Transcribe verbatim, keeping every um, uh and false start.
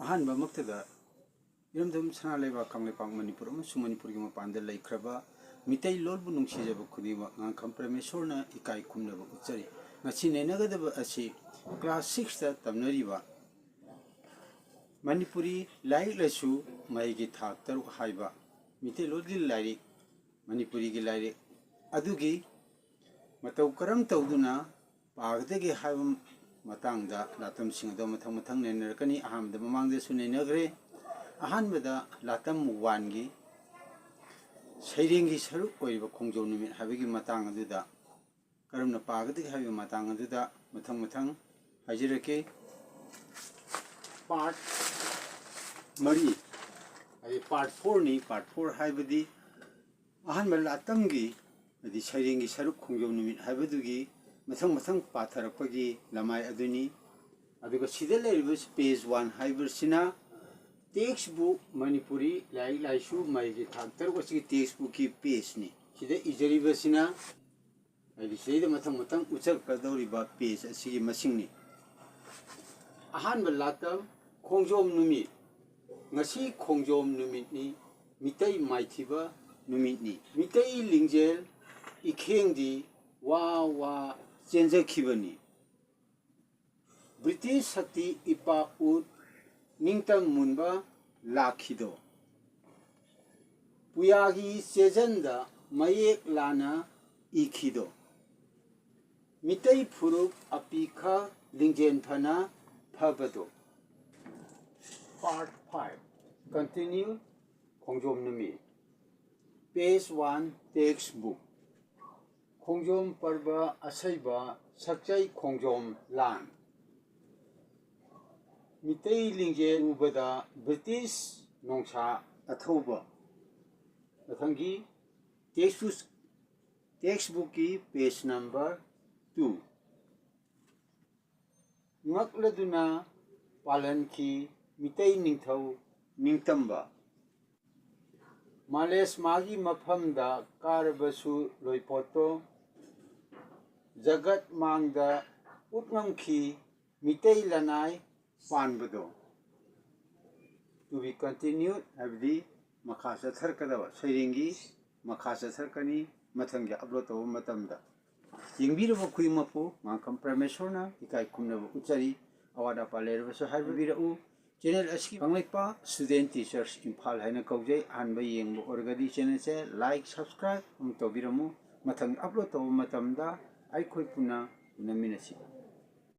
ꯑꯍꯥꯟꯕꯃꯛꯇꯗ ꯏꯔꯝꯗꯝ ꯁꯅꯥ ꯂꯩꯕꯥꯛ ꯀꯪꯂꯩꯄꯥꯛ ꯃꯅꯤꯄꯨꯔ ꯑꯃꯁꯨꯡ ꯃꯅꯤꯄꯨꯔꯒꯤ ꯃꯄꯥꯟꯗ ꯂꯩꯈ꯭ꯔꯕ ꯃꯤꯇꯩ ꯂꯣꯟꯕꯨ ꯅꯨꯡꯁꯤꯖꯕ ꯈꯨꯗꯤꯡꯃꯛ ꯉꯥꯡꯈꯝ ꯄ꯭ꯔꯃꯦꯁꯣꯔꯅ ꯏꯀꯥꯏ ꯈꯨꯝꯅꯕ ꯎꯠꯆꯔꯤ꯫ ꯉꯁꯤ ꯅꯩꯅꯒꯗꯕ ꯑꯁꯤ ꯀ꯭ꯂꯥꯁ ꯁꯤꯛꯁꯇ ꯇꯝꯅꯔꯤꯕ ꯃꯅꯤꯄꯨꯔꯤ ꯂꯥꯏꯔꯤꯛ ꯂꯥꯏꯁꯨ ꯃꯍꯩꯒꯤ ꯊꯥꯛ ꯇꯔꯨꯛ ꯍꯥꯏꯕ ꯃꯤꯇꯩꯂꯣꯟꯒꯤ ꯂꯥꯏꯔꯤꯛ, ꯃꯅꯤꯄꯨꯔꯤꯒꯤ ꯂꯥꯏꯔꯤꯛ ꯑꯗꯨꯒꯤ ꯃꯇꯧ ꯀꯔꯝ ꯇꯧꯗꯨꯅ ꯄꯥꯒꯗꯒꯦ ꯍꯥꯏꯕ ꯃꯇꯥꯡꯗ ꯂꯥꯇꯝꯁꯤꯡ ꯑꯗꯣ ꯃꯊꯪ ꯃꯊꯪ ꯅꯩꯅꯔꯛꯀꯅꯤ꯫ ꯑꯍꯥꯟꯕꯗ ꯃꯃꯥꯡꯗꯁꯨ ꯅꯩꯅꯈ꯭ꯔꯦ꯫ ꯑꯍꯥꯟꯕꯗ ꯂꯥꯇꯝ ꯋꯥꯟꯒꯤ ꯁꯩꯔꯦꯡꯒꯤ ꯁꯔꯨꯛ ꯑꯣꯏꯔꯤꯕ ꯈꯣꯡꯖꯣꯝ ꯅꯨꯃꯤꯠ ꯍꯥꯏꯕꯒꯤ ꯃꯇꯥꯡ ꯑꯗꯨꯗ ꯀꯔꯝꯅ ꯄꯥꯒꯗꯒꯦ ꯍꯥꯏꯕꯒꯤ ꯃꯇꯥꯡ ꯑꯗꯨꯗ ꯃꯊꯪ ꯃꯊꯪ ꯍꯥꯏꯖꯔꯛꯀꯦ꯫ ꯄꯥꯔꯠ ꯃꯔꯤ, ꯍꯥꯏꯗꯤ ꯄꯥꯔꯠ ꯐꯣꯔꯅꯤ꯫ ꯄꯥꯔꯠ ꯐꯣꯔ ꯍꯥꯏꯕꯗꯤ ꯑꯍꯥꯟꯕ ꯂꯥꯇꯝꯒꯤ, ꯍꯥꯏꯗꯤ ꯁꯩꯔꯦꯡꯒꯤ ꯁꯔꯨꯛ ꯈꯣꯡꯖꯣꯝ ꯅꯨꯃꯤꯠ ꯍꯥꯏꯕꯗꯨꯒꯤ ꯃꯊꯪ ꯃꯊꯪ ꯄꯥꯊꯔꯛꯄꯒꯤ ꯂꯃꯥꯏ ꯑꯗꯨꯅꯤ꯫ ꯑꯗꯨꯒ ꯁꯤꯗ ꯂꯩꯔꯤꯕ ꯄꯦꯖ ꯋꯥꯟ ꯍꯥꯏꯕꯁꯤꯅ ꯇꯦꯛꯁ ꯕꯨꯛ, ꯃꯅꯤꯄꯨꯔꯤ ꯂꯥꯏꯔꯤꯛ ꯂꯥꯏꯁꯨ ꯃꯍꯩꯒꯤ ꯊꯥꯛ ꯇꯔꯨꯛ ꯑꯁꯤꯒꯤ ꯇꯦꯛꯁ ꯕꯨꯛꯀꯤ ꯄꯦꯖꯅꯤ꯫ ꯁꯤꯗ ꯏꯖꯔꯤꯕꯁꯤꯅ, ꯍꯥꯏꯗꯤ ꯁꯤꯗꯩꯗ ꯃꯊꯪ ꯃꯊꯪ ꯎꯠꯆꯔꯛꯀꯗꯧꯔꯤꯕ ꯄꯦꯖ ꯑꯁꯤꯒꯤ ꯃꯁꯤꯡꯅꯤ꯫ ꯑꯍꯥꯟꯕ ꯂꯥꯇꯝ, ꯈꯣꯡꯖꯣꯝ ꯅꯨꯃꯤꯠ꯫ ꯉꯁꯤ ꯈꯣꯡꯖꯣꯝ ꯅꯨꯃꯤꯠꯅꯤ, ꯃꯤꯇꯩ ꯃꯥꯏꯊꯤꯕ ꯅꯨꯃꯤꯠꯅꯤ꯫ ꯃꯤꯇꯩ ꯂꯤꯡꯖꯦꯜ ꯏꯈꯦꯡꯗꯤ ꯋꯥ ꯋꯥ ꯆꯦꯟꯖꯈꯤꯕꯅꯤ꯫ ꯕ꯭ꯔꯤꯇꯤꯁ ꯁꯛꯇꯤ ꯏꯄꯥꯛ ꯎꯠ ꯅꯤꯡꯇꯝ ꯃꯨꯟꯕ ꯂꯥꯛꯈꯤꯗꯣ꯫ ꯄꯨꯌꯥꯒꯤ ꯆꯦꯖꯟꯗ ꯃꯌꯦꯛ ꯂꯥꯅ ꯏꯈꯤꯗꯣ꯫ ꯃꯤꯇꯩ ꯐꯨꯔꯨꯞ ꯑꯄꯤꯈ ꯂꯤꯡꯖꯦꯜ ꯐꯅ ꯐꯕꯗꯣ꯫ Part five, continue, ꯈꯣꯡꯖꯣꯝ ꯅꯨꯃꯤꯠ꯫ Page one, text book. ꯈꯣꯡꯖꯣꯝ ꯄꯔꯕ ꯑꯁꯩꯕ ꯁꯛꯆꯩ ꯈꯣꯡꯖꯣꯝ ꯂꯥꯟ꯫ ꯃꯤꯇꯩ ꯂꯤꯡꯖꯦꯜ ꯎꯕꯗ ꯕ꯭ꯔꯤꯇꯤꯁ ꯅꯣꯡꯁꯥ ꯑꯊꯧꯕ꯫ ꯃꯊꯪꯒꯤ ꯇꯦꯛꯁ ꯕꯨꯛ, ꯇꯦꯛꯁ ꯕꯨꯛꯀꯤ ꯄꯦꯖ ꯅꯝꯕꯔ ꯇꯨ꯫ ꯉꯛꯂꯗꯨꯅ ꯄꯥꯜꯍꯟꯈꯤ ꯃꯤꯇꯩ ꯅꯤꯡꯊꯧ ꯅꯤꯡꯇꯝꯕ꯫ ꯃꯥꯂꯦꯁ ꯃꯥꯒꯤ ꯃꯐꯝꯗ ꯀꯥꯔꯕꯁꯨ ꯂꯣꯏꯄꯣꯠꯇꯣ꯫ ꯖꯒꯠ ꯃꯥꯡꯗ ꯎꯠ ꯉꯝꯈꯤ ꯃꯤꯇꯩ ꯂꯅꯥꯏ ꯄꯥꯟꯕꯗꯣ꯫ To be continued ꯍꯥꯏꯕꯗꯤ ꯃꯈꯥ ꯆꯠꯊꯔꯛꯀꯗꯕ ꯁꯩꯔꯦꯡꯒꯤ ꯃꯈꯥ ꯆꯠꯊꯔꯛꯀꯅꯤ ꯃꯊꯪꯒꯤ ꯑꯞꯂꯣꯗ ꯇꯧꯕ ꯃꯇꯝꯗ꯫ ꯌꯦꯡꯕꯤꯔꯕ ꯈꯨꯗꯤꯡꯃꯛꯄꯨ ꯉꯥꯡꯈꯝ ꯄ꯭ꯔꯃꯦꯁꯣꯔꯅ ꯏꯀꯥꯏ ꯈꯨꯝꯅꯕ ꯎꯠꯆꯔꯤ꯫ ꯑꯋꯥꯠ ꯑꯄꯥ ꯂꯩꯔꯕꯁꯨ ꯍꯥꯏꯕꯤꯔꯛꯎ꯫ ꯆꯦꯅꯦꯜ ꯑꯁꯤꯒꯤ ꯀꯪꯂꯩꯄꯥꯛ ꯁ꯭ꯇꯨꯗꯦꯟꯠ ꯇꯤꯆꯔꯁ ꯏꯝꯐꯥꯜ ꯍꯥꯏꯅ ꯀꯧꯖꯩ꯫ ꯑꯍꯥꯟꯕ ꯌꯦꯡꯕ ꯑꯣꯏꯔꯒꯗꯤ ꯆꯦꯅꯦꯜꯁꯦ ꯂꯥꯏꯛ, ꯁꯕꯁꯀ꯭ꯔꯥꯏꯕ ꯑꯃꯨꯛ ꯇꯧꯕꯤꯔꯝꯃꯨ꯫ ꯃꯊꯪ ꯑꯞꯂꯣꯗ ꯇꯧꯕ ꯃꯇꯝꯗ ꯑꯩꯈꯣꯏ ꯄꯨꯟꯅ ꯎꯅꯃꯤꯟꯅꯁꯤ꯫